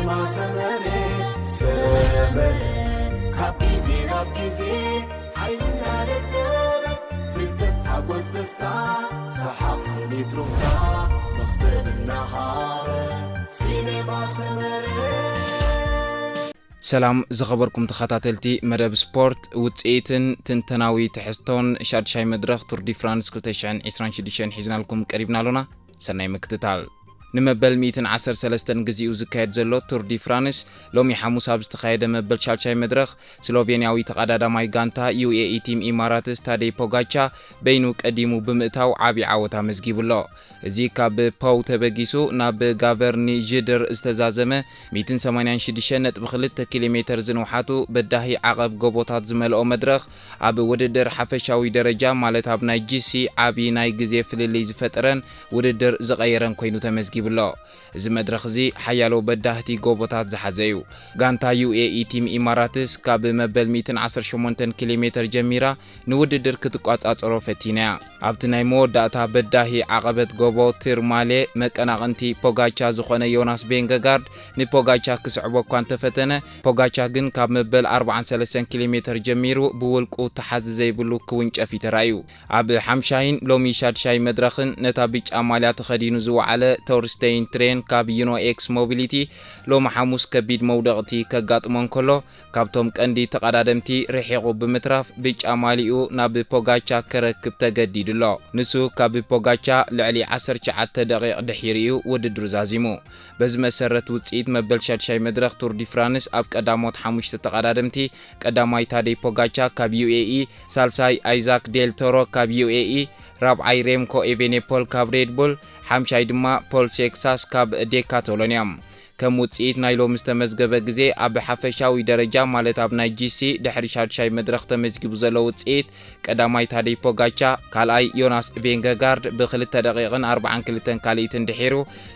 ሰመረ ሰመረ ካብ ግዜ ናብ ግዜ ሓይልና ደደበ ፍልጠት ሓጎስ ደስታ ሰሓቕ ስኒት ሩፍታ መኽሰብ እናሃበ ሲኔማ ሰመረ። ሰላም ዝኸበርኩም ተኸታተልቲ መደብ ስፖርት፣ ውፅኢትን ትንተናዊ ትሕዝቶን ሻድሻይ መድረኽ ቱር ዲ ፍራንስ ክልተ ሽሕን ዕስራን ሽዱሽተን ሒዝናልኩም ቀሪብና ኣሎና። ሰናይ ምክትታል። ንመበል ሚእትን ዓሰርተ ሰለስተን ግዜኡ ዝካየድ ዘሎ ቱር ዲ ፍራንስ ሎሚ ሓሙስ ኣብ ዝተኻየደ መበል ሻድሻይ መድረኽ ስሎቬንያዊ ተቐዳዳማይ ጋንታ ዩ ኤ ኢ ቲም ኢማራትስ ታደይ ፖጋቻ በይኑ ቀዲሙ ብምእታው ዓቢ ዓወት ኣመዝጊቡ ኣሎ። እዚ ካብ ፖው ተበጊሱ ናብ ጋቨርኒ ዥድር ዝተዛዘመ ሚእትን ሰማንያን ሽዱሽተን ነጥቢ ክልተ ኪሎ ሜተር ዝንውሓቱ በዳሂ ዓቐብ ጎቦታት ዝመልኦ መድረኽ ኣብ ውድድር ሓፈሻዊ ደረጃ ማለት ኣብ ናይ ጂ ሲ ዓቢ ናይ ግዜ ፍልልይ ዝፈጠረን ውድድር ዝቐየረን ኮይኑ ተመዝጊቡ ኣሎ። እዚ መድረኽ እዚ ሓያሎ በዳህቲ ጎቦታት ዝሓዘ እዩ። ጋንታ ዩ ኤ ኢ ቲም ኢማራትስ ካብ መበል ሚእትን ዓሰርተ ሸሞንተን ኪሎ ሜተር ጀሚራ ንውድድር ክትቋጻጸሮ ፈቲና እያ። ኣብቲ ናይ መወዳእታ በዳሂ ዓቐበት ጎቦ ቲር ማሌ መቀናቕንቲ ፖጋቻ ዝኾነ ዮናስ ቬንገጋርድ ንፖጋቻ ክስዕቦ እኳ እንተፈተነ፣ ፖጋቻ ግን ካብ መበል ኣርባዓን ሰለስተን ኪሎ ሜተር ጀሚሩ ብውልቁ ተሓዚ ዘይብሉ ክውንጨፍ እዩ ተራእዩ። ኣብ ሓምሻይን ሎሚ ሻድሻይ መድረኽን ነታ ብጫ ማልያ ተኸዲኑ ዝወዓለ ቶርስቴይን ትሬን ካብ ዩኖ ኤክስ ሞቢሊቲ ሎሚ ሓሙስ ከቢድ መውደቕቲ ከጋጥሞ እንከሎ፣ ካብቶም ቀንዲ ተቐዳደምቲ ርሒቑ ብምትራፍ ብጫ ማሊኡ ናብ ፖጋቻ ከረክብ ተገዲዱ ኣሎ። ንሱ ካብ ፖጋቻ ልዕሊ ዓሰርተ ትሽዓተ ደቂቕ ድሒሩ እዩ ውድድሩ ዛዚሙ። በዚ መሰረት ውፅኢት መበል ሻድሻይ መድረኽ ቱር ዲ ፍራንስ ኣብ ቀዳሞት ሓሙሽተ ተቐዳደምቲ ቀዳማይ ታደይ ፖጋቻ ካብ ዩ ኤ ኢ፣ ሳልሳይ ኣይዛክ ዴል ቶሮ ካብ ዩ ኤ ኢ፣ ራብዓይ ሬምኮ ኤቬኔፖል ካብ ሬድ ቡል፣ ሓምሻይ ድማ ፖል ሴክሳስ ካብ ዴካቶሎን እዮም። ከም ውፅኢት ናይ ሎሚ ዝተመዝገበ ግዜ ኣብ ሓፈሻዊ ደረጃ ማለት ኣብ ናይ ጂ ሲ ድሕሪ ሻድሻይ መድረኽ ተመዝጊቡ ዘሎ ውፅኢት ቀዳማይ ታደይ ፖጋቻ፣ ካልኣይ ዮናስ ቬንገጋርድ ብክልተ ደቂቕን ኣርባዓን ክልተን ካልኢትን ድሒሩ፣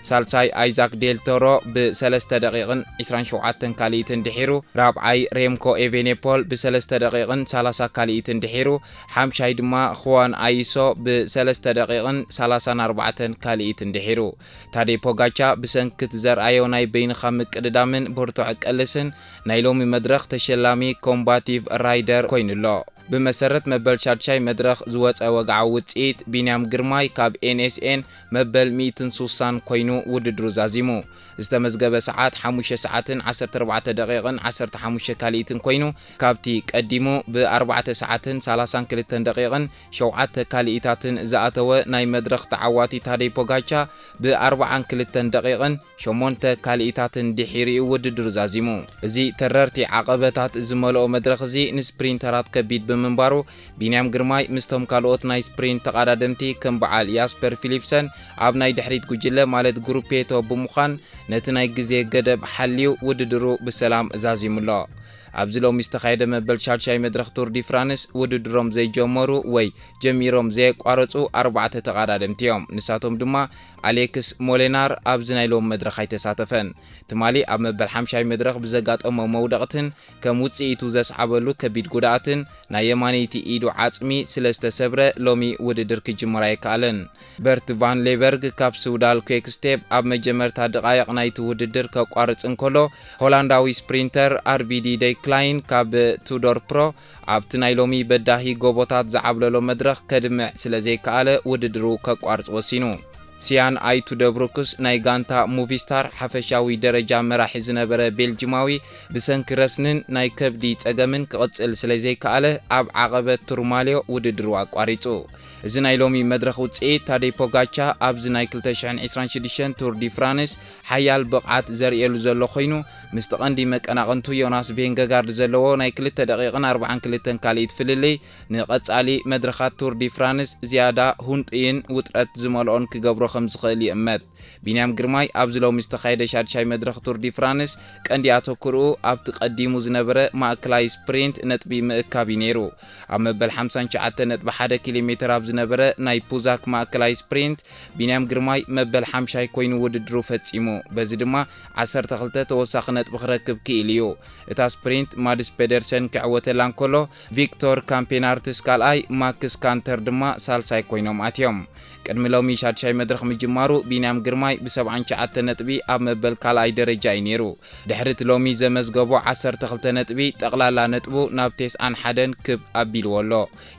ሳልሳይ ኣይዛክ ዴል ቶሮ ብሰለስተ ደቂቕን ዕስራን ሸውዓተን ካልኢትን ድሒሩ፣ ራብዓይ ሬምኮ ኤቬኔፖል ብሰለስተ ደቂቕን ሰላሳ ካልኢትን ድሒሩ፣ ሓምሻይ ድማ ኹዋን ኣይሶ ብሰለስተ ደቂቕን ሰላሳን ኣርባዕተን ካልኢትን ድሒሩ። ታደይ ፖጋቻ ብሰንኪ እቲ ዘርኣዮ ናይ በይንኻ ምቅድዳምን ብርቱዕ ቀልስን ናይ ሎሚ መድረኽ ተሸላሚ ኮምባቲቭ ራይደር ኮይኑሎ። ብመሰረት መበል ሻድሻይ መድረኽ ዝወፀ ወግዓዊ ውፅኢት ቢንያም ግርማይ ካብ ኤን ኤስ ኤን መበል ሚእትን ሱሳን ኮይኑ ውድድሩ ዛዚሙ። ዝተመዝገበ ሰዓት ሓሙሽተ ሰዓትን ዓሰርተ ኣርባዕተ ደቂቕን ዓሰርተ ሓሙሽተ ካልኢትን ኮይኑ ካብቲ ቀዲሙ ብኣርባዕተ ሰዓትን ሰላሳን ክልተን ደቂቕን ሸውዓተ ካልኢታትን ዝኣተወ ናይ መድረኽ ተዓዋቲ ታደይ ፖጋቻ ብኣርባዓን ክልተን ደቂቕን ሸሞንተ ካልኢታትን ድሒሩ እዩ ውድድሩ ዛዚሙ። እዚ ተረርቲ ዓቐበታት ዝመልኦ መድረኽ እዚ ንስፕሪንተራት ከቢድ ብምንባሩ፣ ቢንያም ግርማይ ምስቶም ካልኦት ናይ ስፕሪንት ተቐዳደምቲ ከም በዓል ያስፐር ፊሊፕሰን ኣብ ናይ ድሕሪት ጉጅለ ማለት ግሩፔቶ ብምዃን ነቲ ናይ ግዜ ገደብ ሓልዩ ውድድሩ ብሰላም ዛዚሙ ኣሎ። ኣብዚ ሎሚ ዝተኻየደ መበል ሻድሻይ መድረኽ ቱር ዲ ፍራንስ ውድድሮም ዘይጀመሩ ወይ ጀሚሮም ዘየቋረጹ ኣርባዕተ ተቐዳደምቲ እዮም። ንሳቶም ድማ ኣሌክስ ሞሌናር ኣብዚ ናይ ሎሚ መድረኽ ኣይተሳተፈን። ትማሊ ኣብ መበል ሓምሻይ መድረኽ ብዘጋጠሞ መውደቕትን ከም ውጽኢቱ ዘስዓበሉ ከቢድ ጉድኣትን ናይ የማነይቲ ኢዱ ዓጽሚ ስለ ዝተሰብረ ሎሚ ውድድር ክጅምር ኣይከኣለን። በርት ቫን ሌበርግ ካብ ስውዳል ኩዌክ ስቴፕ ኣብ መጀመርታ ደቓይቕ ናይቲ ውድድር ከቋርጽ እንከሎ፣ ሆላንዳዊ ስፕሪንተር ኣር ቪ ዲ ደክላይን ካብ ቱዶር ፕሮ ኣብቲ ናይ ሎሚ በዳሂ ጎቦታት ዝዓብለሎ መድረኽ ከድምዕ ስለ ዘይከኣለ ውድድሩ ከቋርጽ ወሲኑ። ሲያን ኣይቱ ደብሩክስ ናይ ጋንታ ሙቪስታር ሓፈሻዊ ደረጃ መራሒ ዝነበረ ቤልጂማዊ ብሰንኪ ረስንን ናይ ከብዲ ጸገምን ክቕጽል ስለ ዘይከኣለ ኣብ ዓቐበት ቱርማልዮ ውድድሩ ኣቋሪጹ። እዚ ናይ ሎሚ መድረኽ ውጽኢት ታደይ ፖጋቻ ኣብዚ ናይ ክልተ ሽሕን ዕስራን ሽዱሽተን ቱር ዲ ፍራንስ ሓያል ብቕዓት ዘርእየሉ ዘሎ ኮይኑ፣ ምስቲ ቀንዲ መቀናቕንቱ ዮናስ ቬንገጋርድ ዘለዎ ናይ ክልተ ደቂቕን ኣርባዓን ክልተን ካልኢት ፍልልይ ንቐጻሊ መድረኻት ቱር ዲ ፍራንስ ዝያዳ ሁንጡይን ውጥረት ዝመልኦን ክገብሮ ከም ዝኽእል ይእመት። ቢንያም ግርማይ ኣብዚ ሎሚ ዝተኻየደ ሻድሻይ መድረኽ ቱር ዲ ፍራንስ ቀንዲ ኣተኩርኡ ኣብቲ ቀዲሙ ዝነበረ ማእከላይ ስፕሪንት ነጥቢ ምእካብ እዩ ነይሩ። ኣብ መበል ሓምሳን ትሽዓተን ነጥቢ ሓደ ኪሎ ሜተር ኣብ ዝነበረ ናይ ፑዛክ ማእከላይ ስፕሪንት፣ ቢንያም ግርማይ መበል ሓምሻይ ኮይኑ ውድድሩ ፈጺሙ። በዚ ድማ ዓሰርተ ክልተ ተወሳኺ ነጥቢ ክረክብ ክኢሉ እዩ። እታ ስፕሪንት ማድስ ፔደርሰን ክዕወተላ እንከሎ፣ ቪክቶር ካምፔናርትስ ካልኣይ፣ ማክስ ካንተር ድማ ሳልሳይ ኮይኖም ኣትዮም። ቅድሚ ሎሚ ሻድሻይ መድረኽ ምጅማሩ፣ ቢንያም ግርማይ ብ79 ነጥቢ ኣብ መበል ካልኣይ ደረጃ እዩ ነይሩ። ድሕሪ እቲ ሎሚ ዘመዝገቦ ዓሰርተ ክልተ ነጥቢ፣ ጠቕላላ ነጥቡ ናብ ተስዓን ሓደን ክብ ኣቢልዎ ኣሎ።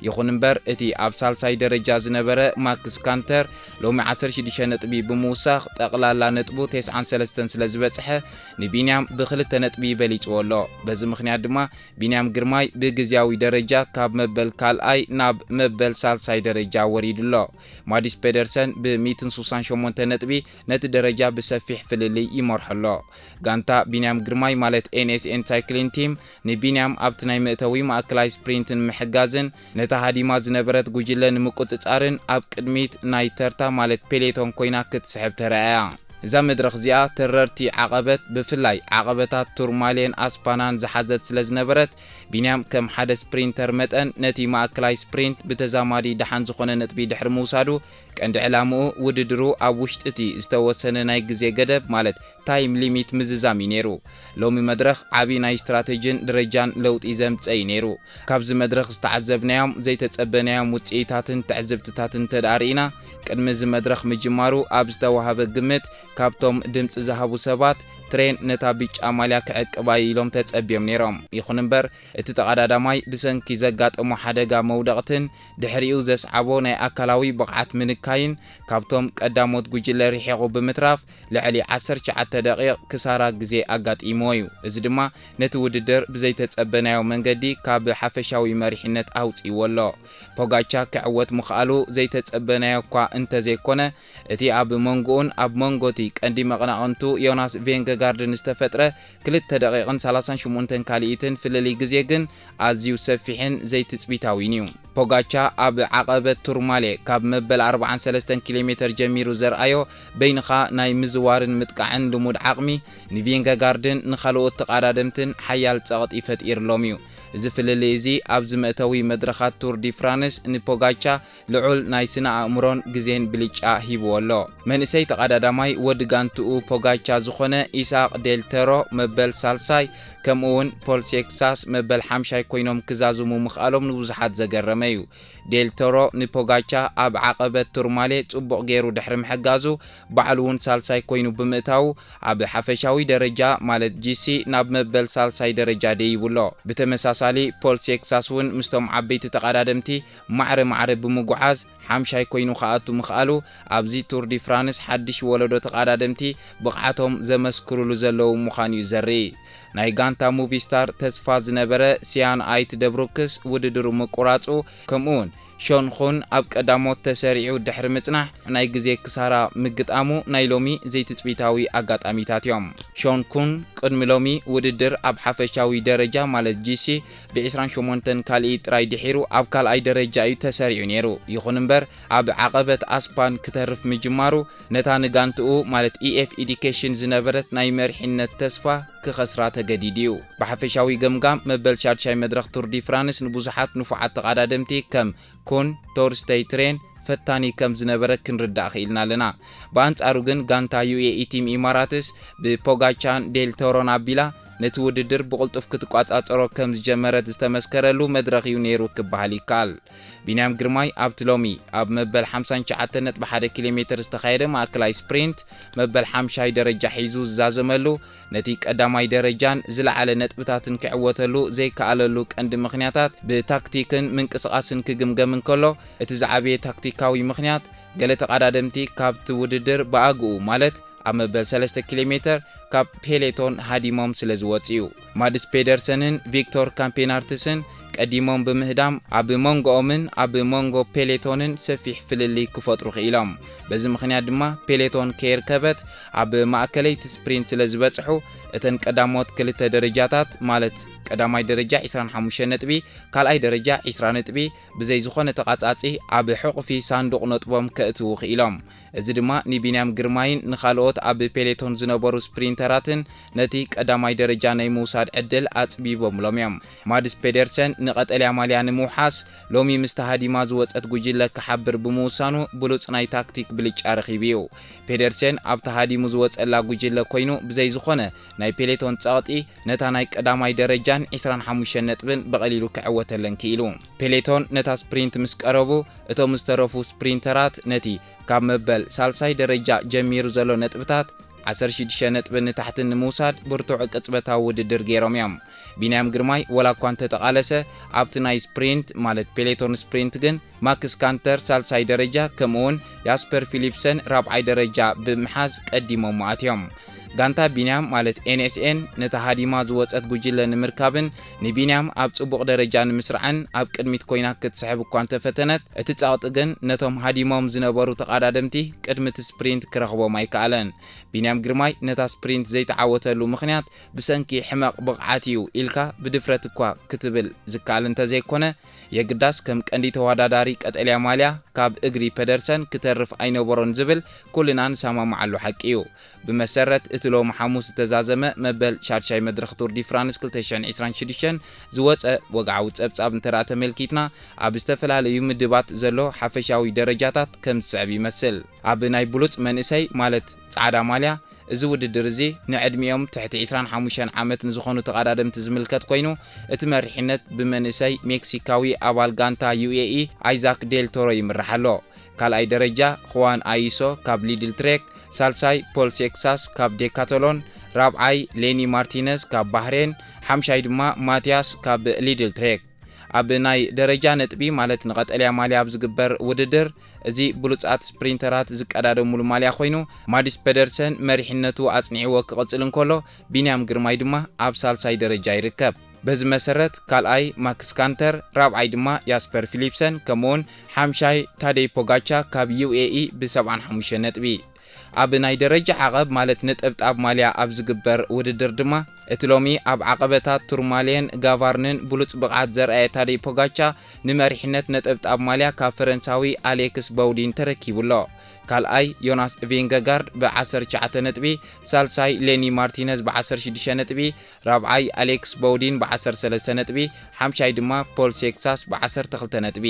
ይኹን እምበር፣ እቲ ኣብ ሳልሳይ ደረጃ ዝነበረ ማክስ ካንተር፣ ሎሚ ዓሰርተ ሽዱሽተ ነጥቢ ብምውሳኽ፣ ጠቕላላ ነጥቡ ተስዓን ሰለስተን ስለ ዝበጽሐ፣ ንቢንያም ብክልተ ነጥቢ በሊጽዎ ኣሎ። በዚ ምኽንያት ድማ፣ ቢንያም ግርማይ ብግዝያዊ ደረጃ ካብ መበል ካልኣይ ናብ መበል ሳልሳይ ደረጃ ወሪዱ ኣሎ። ማዲስ ፔደርሰን ብ168 ነጥቢ ነቲ ደረጃ ብሰፊሕ ፍልልይ ይመርሖ ኣሎ። ጋንታ ቢንያም ግርማይ ማለት ኤን ኤስ ኤን ሳይክሊን ቲም ንቢንያም ኣብቲ ናይ መእተዊ ማእከላይ ስፕሪንት ንምሕጋዝን ነታ ሃዲማ ዝነበረት ጉጅለ ንምቁጽጻርን ኣብ ቅድሚት ናይ ተርታ ማለት ፔሌቶን ኮይና ክትስሕብ ተራእያ። እዛ መድረኽ እዚኣ ተረርቲ ዓቐበት፣ ብፍላይ ዓቐበታት ቱርማሌን ኣስፓናን ዝሓዘት ስለ ዝነበረት፣ ቢንያም ከም ሓደ ስፕሪንተር መጠን ነቲ ማእከላይ ስፕሪንት ብተዛማዲ ደሓን ዝኾነ ነጥቢ ድሕሪ ምውሳዱ፣ ቀንዲ ዕላምኡ ውድድሩ ኣብ ውሽጢ እቲ ዝተወሰነ ናይ ግዜ ገደብ ማለት ታይም ሊሚት ምዝዛም እዩ ነይሩ። ሎሚ መድረኽ ዓቢ ናይ ስትራተጂን ደረጃን ለውጢ ዘምጸ እዩ ነይሩ። ካብዚ መድረኽ ዝተዓዘብናዮም ዘይተጸበናዮም ውጽኢታትን ትዕዝብትታትን እንተ ደኣ ርኢና፣ ቅድሚ እዚ መድረኽ ምጅማሩ ኣብ ዝተዋህበ ግምት፣ ካብቶም ድምጺ ዝሃቡ ሰባት፣ ትሬን ነታ ቢጫ ማልያ ክዕቅባ እዩ ኢሎም ተጸብዮም ነይሮም። ይኹን እምበር፣ እቲ ተቐዳዳማይ ብሰንኪ ዘጋጠሞ ሓደጋ መውደቕትን ድሕሪኡ ዘስዓቦ ናይ ኣካላዊ ብቕዓት ምንካይን፣ ካብቶም ቀዳሞት ጉጅለ ርሒቑ ብምትራፍ፣ ልዕሊ ዓሰርተ ትሽዓተ ደቂቕ ክሳራ ግዜ ኣጋጢምዎ እዩ። እዚ ድማ ነቲ ውድድር ብዘይተጸበናዮ መንገዲ ካብ ሓፈሻዊ መሪሕነት ኣውጺእዎ ኣሎ። ፖጋቻ ክዕወት ምኽኣሉ ዘይተጸበናዮ እኳ እንተዘይኮነ፣ እቲ ኣብ መንጎኡን ኣብ መንጎ እቲ ቀንዲ መቐናቕንቱ ዮናስ ቬንገጋርድን ዝተፈጥረ ክልተ ደቂቕን ሰላሳን ሸሞንተን ካልኢትን ፍልልይ ግዜ ግን ኣዝዩ ሰፊሕን ዘይትጽቢታዊን እዩ። ፖጋቻ ኣብ ዓቐበት ቱርማሌ ካብ መበል ኣርብዓን ሰለስተን ኪሎ ሜተር ጀሚሩ ዘርኣዮ በይንኻ ናይ ምዝዋርን ምጥቃዕን ልሙድ ዓቕሚ ንቪንገጋርድን ንኻልኦት ተቓዳደምትን ሓያል ጸቕጢ ፈጢርሎም እዩ። እዚ ፍልልይ እዚ ኣብዚ መእተዊ መድረኻት ቱር ዲ ፍራንስ ንፖጋቻ ልዑል ናይ ስነ ኣእምሮን ግዜን ብልጫ ሂብዎ ኣሎ። መንእሰይ ተቐዳዳማይ ወዲ ጋንትኡ ፖጋቻ ዝኾነ ኢሳቕ ዴል ተሮ መበል ሳልሳይ፣ ከምኡውን ፖል ሴክሳስ መበል ሓምሻይ ኮይኖም ክዛዝሙ ምኽኣሎም ንብዙሓት ዘገረመ እዩ። ዴል ተሮ ንፖጋቻ ኣብ ዓቐበት ቱርማሌ ጽቡቕ ገይሩ ድሕሪ ምሕጋዙ፣ ባዕሉ እውን ሳልሳይ ኮይኑ ብምእታዉ፣ ኣብ ሓፈሻዊ ደረጃ ማለት ጂ ሲ ናብ መበል ሳልሳይ ደረጃ ደይቡ ኣሎ። ብተመሳሳሊ፣ ፖል ሴክሳስ እውን ምስቶም ዓበይቲ ተቐዳደምቲ ማዕረ ማዕረ ብምጉዓዝ ሓምሻይ ኮይኑ ክኣቱ ምኽኣሉ፣ ኣብዚ ቱር ዲ ፍራንስ ሓድሽ ወለዶ ተቐዳደምቲ ብቕዓቶም ዘመስክሩሉ ዘለዉ ምዃኑ እዩ ዘርኢ። ናይ ጋንታ ሙቪስታር ተስፋ ዝነበረ ሲያን ኣይት ደብሩክስ ውድድሩ ምቁራጹ፣ ከምኡውን ሾን ኹን ኣብ ቀዳሞት ተሰሪዑ ድሕሪ ምጽናሕ ናይ ግዜ ክሳራ ምግጣሙ ናይ ሎሚ ዘይትጽቢታዊ ኣጋጣሚታት እዮም። ሾን ኩን ቅድሚ ሎሚ ውድድር ኣብ ሓፈሻዊ ደረጃ ማለት ጂ ሲ ብ28 ካልኢት ጥራይ ድሒሩ ኣብ ካልኣይ ደረጃ እዩ ተሰሪዑ ነይሩ። ይኹን እምበር ኣብ ዓቐበት ኣስፓን ክተርፍ ምጅማሩ ነታ ንጋንትኡ ማለት ኢ ኤፍ ኢዲኬሽን ዝነበረት ናይ መሪሕነት ተስፋ ክኸስራ ተገዲዱ እዩ። ብሓፈሻዊ ገምጋም መበል ሻድሻይ መድረኽ ቱር ዲ ፍራንስ ንብዙሓት ንፉዓት ተቐዳደምቲ ከም ኩን፣ ቶርስተይ ትሬን ፈታኒ ከም ዝነበረ ክንርዳእ ክኢልና ኣለና። ብኣንጻሩ ግን ጋንታ ዩ ኤ ኢ ቲም ኢማራትስ ብፖጋቻን ዴል ቶሮን ኣቢላ ነቲ ውድድር ብቕልጡፍ ክትቋጻጸሮ ከም ዝጀመረት ዝተመስከረሉ መድረኽ እዩ ነይሩ ክበሃል ይከኣል። ቢንያም ግርማይ ኣብቲ ሎሚ ኣብ መበል ሓምሳን ትሽዓተን ነጥቢ ሓደ ኪሎ ሜተር ዝተኻየደ ማእከላይ ስፕሪንት መበል ሓምሻይ ደረጃ ሒዙ ዝዛዘመሉ፣ ነቲ ቀዳማይ ደረጃን ዝለዓለ ነጥብታትን ክዕወተሉ ዘይከኣለሉ ቀንዲ ምኽንያታት ብታክቲክን ምንቅስቓስን ክግምገም እንከሎ፣ እቲ ዝዓበየ ታክቲካዊ ምኽንያት፣ ገለ ተቐዳደምቲ ካብቲ ውድድር ብኣግኡ ማለት ኣብ መበል ሰለስተ ኪሎ ሜተር ካብ ፔሌቶን ሃዲሞም ስለ ዝወጽኡ እዩ። ማድስ ፔደርሰንን ቪክቶር ካምፔናርትስን ቀዲሞም ብምህዳም ኣብ መንጎኦምን ኣብ መንጎ ፔሌቶንን ሰፊሕ ፍልልይ ክፈጥሩ ክኢሎም። በዚ ምኽንያት ድማ ፔሌቶን ከየርከበት ኣብ ማእከለይቲ ስፕሪንት ስለ ዝበጽሑ፣ እተን ቀዳሞት ክልተ ደረጃታት ማለት ቀዳማይ ደረጃ ዕስራን ሓሙሽተን ነጥቢ፣ ካልኣይ ደረጃ ዕስራ ነጥቢ ብዘይ ዝኾነ ተቓጻጺ ኣብ ሕቑፊ ሳንዱቕ ነጥቦም ከእትዉ ክኢሎም። እዚ ድማ ንቢንያም ግርማይን ንኻልኦት ኣብ ፔሌቶን ዝነበሩ ስፕሪንተራትን ስፕሪንተራትን ነቲ ቀዳማይ ደረጃ ናይ ምውሳድ ዕድል ኣጽቢቦምሎም እዮም። ማድስ ፔደርሰን ንቐጠልያ ማልያ ንምውሓስ ሎሚ ምስታ ሃዲማ ዝወጸት ጉጅለ ክሓብር ብምውሳኑ ብሉጽ ናይ ታክቲክ ብልጫ ረኺቡ እዩ። ፔደርሰን ኣብታ ሃዲሙ ዝወጸላ ጉጅለ ኮይኑ ብዘይ ዝኾነ ናይ ፔሌቶን ጸቕጢ ነታ ናይ ቀዳማይ ደረጃን ዕስራን ሓሙሽተን ነጥብን ብቐሊሉ ክዕወተለን ክኢሉ። ፔሌቶን ነታ ስፕሪንት ምስ ቀረቡ እቶም ዝተረፉ ስፕሪንተራት ነቲ ካብ መበል ሳልሳይ ደረጃ ጀሚሩ ዘሎ ነጥብታት ዓሰርተ ሽዱሽተ ነጥቢ ንታሕቲ ንምውሳድ ብርቱዕ ቅጽበታዊ ውድድር ገይሮም እዮም። ቢንያም ግርማይ ወላ እኳ እንተተቓለሰ ኣብቲ ናይ ስፕሪንት ማለት ፔሌቶን ስፕሪንት ግን ማክስ ካንተር ሳልሳይ ደረጃ ከምኡውን ያስፐር ፊሊፕሰን ራብዓይ ደረጃ ብምሓዝ ቀዲሞም ኣትዮም። ጋንታ ቢንያም ማለት ኤንኤስኤን ነታ ሃዲማ ዝወጸት ጉጅለ ንምርካብን ንቢንያም ኣብ ጽቡቕ ደረጃ ንምስራዕን ኣብ ቅድሚት ኮይና ክትስሕብ እኳ እንተፈተነት እቲ ጸቕጢ ግን ነቶም ሃዲሞም ዝነበሩ ተቓዳደምቲ ቅድሚ እቲ ስፕሪንት ክረኽቦም ኣይከኣለን። ቢንያም ግርማይ ነታ ስፕሪንት ዘይተዓወተሉ ምኽንያት ብሰንኪ ሕመቕ ብቕዓት እዩ ኢልካ ብድፍረት እኳ ክትብል ዝከኣል እንተዘይኮነ የግዳስ ከም ቀንዲ ተወዳዳሪ ቀጠልያ ማልያ ካብ እግሪ ፔደርሰን ክተርፍ ኣይነበሮን ዝብል ኩልና ንሰማምዓሉ ሓቂ እዩ። ብመሰረት እቲ ሎሚ ሓሙስ ዝተዛዘመ መበል ሻድሻይ መድረኽ ቱር ዲ ፍራንስ ክልተ ሽሕን ዕስራን ሽዱሽተን ዝወጸ ወግዓዊ ጸብጻብ እንተ ተመልኪትና ኣብ ዝተፈላለዩ ምድባት ዘሎ ሓፈሻዊ ደረጃታት ከም ዝስዕብ ይመስል። ኣብ ናይ ብሉጽ መንእሰይ ማለት ጻዕዳ ማልያ እዚ ውድድር እዚ ንዕድሚኦም ትሕቲ ዕስራን ሓሙሽተን ዓመት ንዝኾኑ ተቐዳደምቲ ዝምልከት ኮይኑ እቲ መሪሕነት ብመንእሰይ ሜክሲካዊ ኣባል ጋንታ ዩኤኢ ኣይዛክ ዴል ቶሮ ይምራሕ ኣሎ። ካልኣይ ደረጃ ኹዋን ኣይሶ ካብ ሊድል ትሬክ፣ ሳልሳይ ፖል ሴክሳስ ካብ ዴካቶሎን፣ ራብዓይ ሌኒ ማርቲነዝ ካብ ባህሬን፣ ሓምሻይ ድማ ማቲያስ ካብ ሊድል ትሬክ። ኣብ ናይ ደረጃ ነጥቢ ማለት ንቐጠልያ ማልያ ኣብ ዝግበር ውድድር እዚ ብሉጻት ስፕሪንተራት ዝቀዳደሙሉ ማልያ ኮይኑ ማዲስ ፔደርሰን መሪሕነቱ ኣጽኒዕዎ ክቕጽል እንከሎ ቢንያም ግርማይ ድማ ኣብ ሳልሳይ ደረጃ ይርከብ። በዚ መሰረት ካልኣይ ማክስ ካንተር፣ ራብዓይ ድማ ያስፐር ፊሊፕሰን ከምኡውን ሓምሻይ ታደይ ፖጋቻ ካብ ዩኤኢ ብ75 ነጥቢ። ኣብ ናይ ደረጃ ዓቐብ ማለት ነጠብጣብ ማልያ ኣብ ዝግበር ውድድር ድማ እቲ ሎሚ ኣብ ዓቐበታት ቱርማሌን ጋቫርንን ብሉጽ ብቕዓት ዘርኣየ ታደይ ፖጋቻ ንመሪሕነት ነጠብጣብ ማልያ ካብ ፈረንሳዊ ኣሌክስ በውዲን ተረኪቡ ኣሎ። ካልኣይ ዮናስ ቬንገጋርድ ብ19 ነጥቢ፣ ሳልሳይ ሌኒ ማርቲነዝ ብ16 ነጥቢ፣ ራብዓይ ኣሌክስ በውዲን ብ13 ነጥቢ፣ ሓምሻይ ድማ ፖል ሴክሳስ ብ12 ነጥቢ።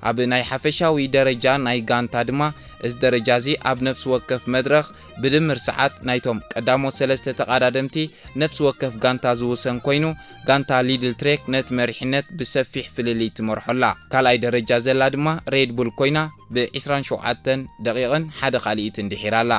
ኣብ ናይ ሓፈሻዊ ደረጃ ናይ ጋንታ ድማ እዚ ደረጃ እዚ ኣብ ነፍሲ ወከፍ መድረኽ ብድምር ሰዓት ናይቶም ቀዳሞት ሰለስተ ተቐዳደምቲ ነፍሲ ወከፍ ጋንታ ዝውሰን ኮይኑ ጋንታ ሊድል ትሬክ ነቲ መሪሕነት ብሰፊሕ ፍልልይ ትመርሖ ኣላ። ካልኣይ ደረጃ ዘላ ድማ ሬድ ቡል ኮይና ብ27 ደቂቕን ሓደ ካልኢትን ድሒራ ኣላ።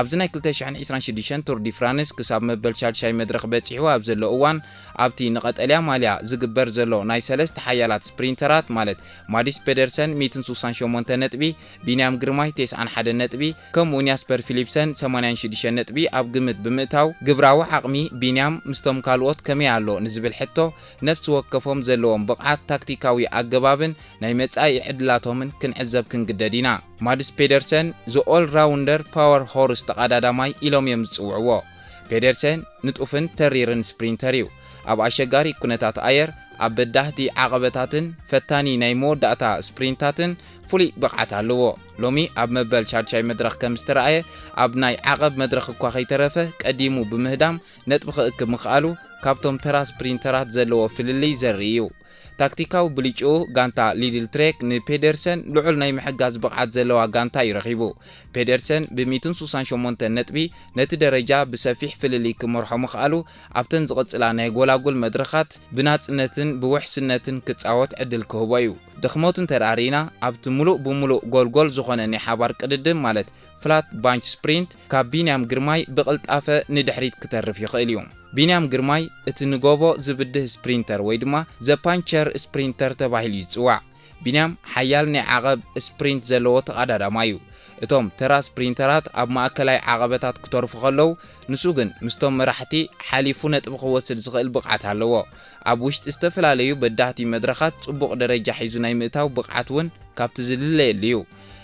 ኣብዚ ናይ ክልተ ሽሕን ዕስራን ሽዱሽተን ቱር ዲ ፍራንስ ክሳብ መበል ሻድሻይ መድረኽ በጺሑ ኣብ ዘሎ እዋን ኣብቲ ንቐጠልያ ማልያ ዝግበር ዘሎ ናይ ሰለስተ ሓያላት ስፕሪንተራት ማለት ማዲስ ፔደርሰን ሚእትን ስሳን ሸሞንተ ነጥቢ፣ ቢንያም ግርማይ ተስዓን ሓደን ነጥቢ ከምኡውን ያስፐር ፊሊፕሰን ሰማንያን ሽዱሽተን ነጥቢ ኣብ ግምት ብምእታው ግብራዊ ዓቕሚ ቢንያም ምስቶም ካልኦት ከመይ ኣሎ ንዝብል ሕቶ ነፍሲ ወከፎም ዘለዎም ብቕዓት ታክቲካዊ ኣገባብን ናይ መጻኢ ዕድላቶምን ክንዕዘብ ክንግደድ ኢና። ማድስ ፔደርሰን the all rounder power horse ተቐዳዳማይ ኢሎም እዮም ዝጽውዕዎ። ፔደርሰን ንጡፍን ተሪርን ስፕሪንተር እዩ። ኣብ ኣሸጋሪ ኩነታት ኣየር ኣብ በዳህቲ ዓቐበታትን ፈታኒ ናይ መወዳእታ ስፕሪንታትን ፍሉይ ብቕዓት ኣለዎ። ሎሚ ኣብ መበል ሻድሻይ መድረኽ ከም ዝተረኣየ ኣብ ናይ ዓቐብ መድረኽ እኳ ከይተረፈ ቀዲሙ ብምህዳም ነጥቢ ክእክብ ምኽኣሉ ካብቶም ተራ ስፕሪንተራት ዘለዎ ፍልልይ ዘርኢ እዩ። ታክቲካዊ ብልጭኡ ጋንታ ሊድል ትሬክ ንፔደርሰን ልዑል ናይ ምሕጋዝ ብቕዓት ዘለዋ ጋንታ እዩ ረኺቡ። ፔደርሰን ብ168 ነጥቢ ነቲ ደረጃ ብሰፊሕ ፍልልይ ክመርሖ ምኽኣሉ ኣብተን ዝቕጽላ ናይ ጎላጉል መድረኻት ብናጽነትን ብውሕስነትን ክጻወት ዕድል ክህቦ እዩ። ድኽመቱ እንተ ርኢና ኣብቲ ምሉእ ብምሉእ ጎልጎል ዝኾነ ናይ ሓባር ቅድድም ማለት ፍላት ባንች ስፕሪንት ካብ ቢንያም ግርማይ ብቕልጣፈ ንድሕሪት ክተርፍ ይኽእል እዩ። ቢንያም ግርማይ እቲ ንጎቦ ዝብድህ ስፕሪንተር ወይ ድማ ዘ ፓንቸር ስፕሪንተር ተባሂሉ ይጽዋዕ። ቢንያም ሓያል ናይ ዓቐብ ስፕሪንት ዘለዎ ተቐዳዳማይ እዩ። እቶም ተራ ስፕሪንተራት ኣብ ማእከላይ ዓቐበታት ክተርፉ ከለዉ ንሱ ግን ምስቶም መራሕቲ ሓሊፉ ነጥቢ ክወስድ ዝኽእል ብቕዓት ኣለዎ። ኣብ ውሽጢ ዝተፈላለዩ በዳህቲ መድረኻት ጽቡቕ ደረጃ ሒዙ ናይ ምእታው ብቕዓት እውን ካብቲ ዝልለየሉ እዩ።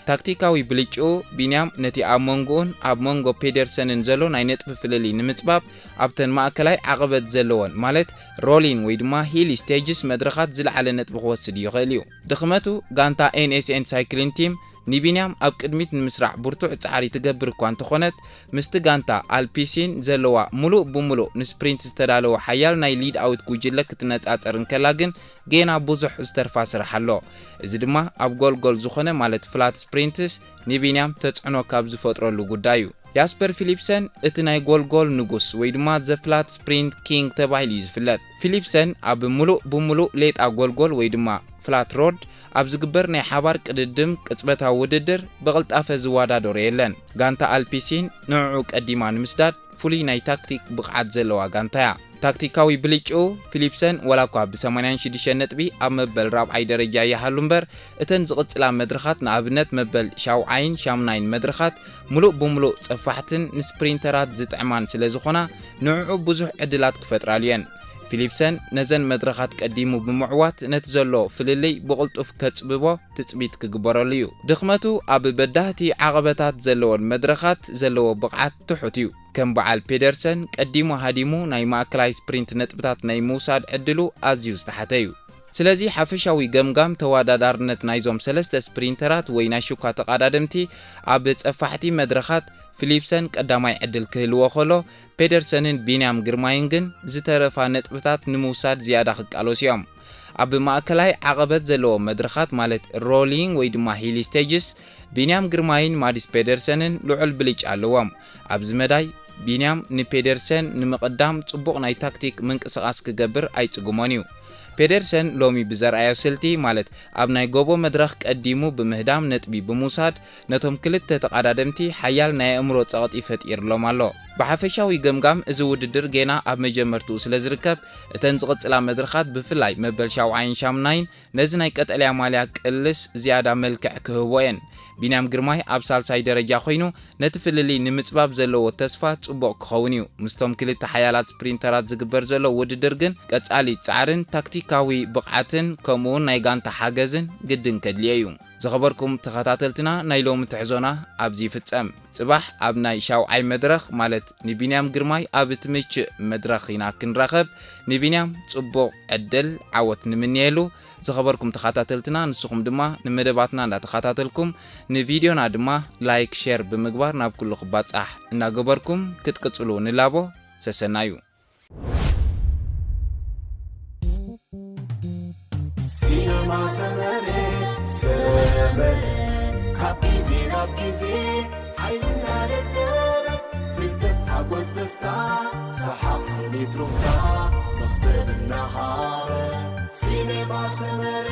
ታክቲካዊ ብልጭኡ ቢንያም ነቲ ኣብ መንጎኡን ኣብ መንጎ ፔደርሰንን ዘሎ ናይ ነጥቢ ፍልልይ ንምጽባብ ኣብተን ማእከላይ ዓቐበት ዘለወን ማለት ሮሊን ወይ ድማ ሂል ስቴጅስ መድረኻት ዝለዓለ ነጥቢ ክወስድ ይኽእል እዩ። ድኽመቱ ጋንታ ኤንኤስኤን ሳይክሊን ቲም ንቢንያም ኣብ ቅድሚት ንምስራዕ ብርቱዕ ጻዕሪ ትገብር እኳ እንተኾነት፣ ምስቲ ጋንታ ኣልፒሲን ዘለዋ ምሉእ ብምሉእ ንስፕሪንት ዝተዳለወ ሓያል ናይ ሊድ ኣውት ጉጅለ ክትነጻጸር እንከላ ግን ጌና ብዙሕ ዝተርፋ ስራሕ ኣሎ። እዚ ድማ ኣብ ጎልጎል ዝኾነ ማለት ፍላት ስፕሪንትስ ንቢንያም ተጽዕኖ ካብ ዝፈጥረሉ ጉዳይ እዩ። ያስፐር ፊሊፕሰን እቲ ናይ ጎልጎል ንጉስ ወይ ድማ ዘ ፍላት ስፕሪንት ኪንግ ተባሂሉ እዩ ዝፍለጥ። ፊሊፕሰን ኣብ ምሉእ ብምሉእ ሌጣ ጎልጎል ወይ ድማ ፍላት ሮድ ኣብ ዝግበር ናይ ሓባር ቅድድም ቅጽበታዊ ውድድር ብቕልጣፈ ዝወዳደሮ የለን። ጋንታ ኣልፒሲን ንዕዑ ቀዲማ ንምስዳድ ፍሉይ ናይ ታክቲክ ብቕዓት ዘለዋ ጋንታ እያ። ታክቲካዊ ብልጭኡ ፊሊፕሰን ዋላ እኳ ብ ሰማንያን ሽዱሽተን ነጥቢ ኣብ መበል ራብዓይ ደረጃ ይሃሉ እምበር፣ እተን ዝቕጽላ መድረኻት ንኣብነት መበል ሻውዓይን ሻምናይን መድረኻት ምሉእ ብምሉእ ጸፋሕትን ንስፕሪንተራት ዝጥዕማን ስለ ዝኾና ንዕዑ ብዙሕ ዕድላት ክፈጥራሉ እየን። ፊሊፕሰን ነዘን መድረኻት ቀዲሙ ብምዕዋት ነቲ ዘሎ ፍልልይ ብቕልጡፍ ከጽብቦ ትጽቢት ክግበረሉ እዩ። ድኽመቱ ኣብ በዳህቲ ዓቐበታት ዘለወን መድረኻት ዘለዎ ብቕዓት ትሑት እዩ። ከም በዓል ፔደርሰን ቀዲሙ ሃዲሙ ናይ ማእከላይ ስፕሪንት ነጥብታት ናይ ምውሳድ ዕድሉ ኣዝዩ ዝተሓተ እዩ። ስለዚ ሓፈሻዊ ገምጋም ተወዳዳርነት ናይዞም ሰለስተ ስፕሪንተራት ወይ ናይ ሽኳ ተቐዳደምቲ ኣብ ጸፋሕቲ መድረኻት ፊሊፕሰን ቀዳማይ ዕድል ክህልዎ ከሎ፣ ፔደርሰንን ቢንያም ግርማይን ግን ዝተረፋ ነጥብታት ንምውሳድ ዝያዳ ክቃለሱ እዮም። ኣብ ማእከላይ ዓቐበት ዘለዎ መድረኻት ማለት ሮሊንግ ወይ ድማ ሂሊ ስቴጅስ ቢንያም ግርማይን ማዲስ ፔደርሰንን ልዑል ብልጫ ኣለዎም። ኣብዚ መዳይ ቢንያም ንፔደርሰን ንምቕዳም ጽቡቕ ናይ ታክቲክ ምንቅስቓስ ክገብር ኣይጽግሞን እዩ። ፔደርሰን ሎሚ ብዘርኣዮ ስልቲ ማለት ኣብ ናይ ጎቦ መድረኽ ቀዲሙ ብምህዳም ነጥቢ ብምውሳድ ነቶም ክልተ ተቐዳደምቲ ሓያል ናይ ኣእምሮ ጸቕጢ ፈጢርሎም ኣሎ። ብሓፈሻዊ ገምጋም እዚ ውድድር ጌና ኣብ መጀመርትኡ ስለ ዝርከብ እተን ዝቕጽላ መድረኻት ብፍላይ መበል ሻውዓይን ሻምናይን ነዚ ናይ ቀጠልያ ማልያ ቅልስ ዝያዳ መልክዕ ክህቦ እየን። ቢንያም ግርማይ ኣብ ሳልሳይ ደረጃ ኮይኑ ነቲ ፍልልይ ንምጽባብ ዘለዎ ተስፋ ጽቡቕ ክኸውን እዩ። ምስቶም ክልተ ሓያላት ስፕሪንተራት ዝግበር ዘሎ ውድድር ግን ቀጻሊ ጻዕርን ታክቲካዊ ብቕዓትን ከምኡውን ናይ ጋንታ ሓገዝን ግድን ከድልዮ እዩ። ዝኸበርኩም ተኸታተልትና ናይ ሎሚ ትሕዞና ኣብዚ ይፍጸም። ጽባሕ ኣብ ናይ ሻውዓይ መድረኽ ማለት ንቢንያም ግርማይ ኣብ ትምችእ መድረኽ ኢና ክንራኸብ። ንቢንያም ጽቡቕ ዕድል ዓወት ንምንየሉ። ዝኸበርኩም ተኸታተልትና ንስኹም ድማ ንመደባትና እንዳተኸታተልኩም ንቪድዮና ድማ ላይክ ሼር ብምግባር ናብ ኩሉ ክባጻሕ እናገበርኩም ክትቅጽሉ ንላቦ። ሰሰናዩ። ሲነማ ሰመረ ሰመረ ካብ ግዜ ናብ ግዜ ሓይልና ደለበ ፍልጠት ሓጎስ ደስታ ሰሓቕ ስኒት ሩፍታ መኽሰብ እናሃበ ሲነማ ሰመረ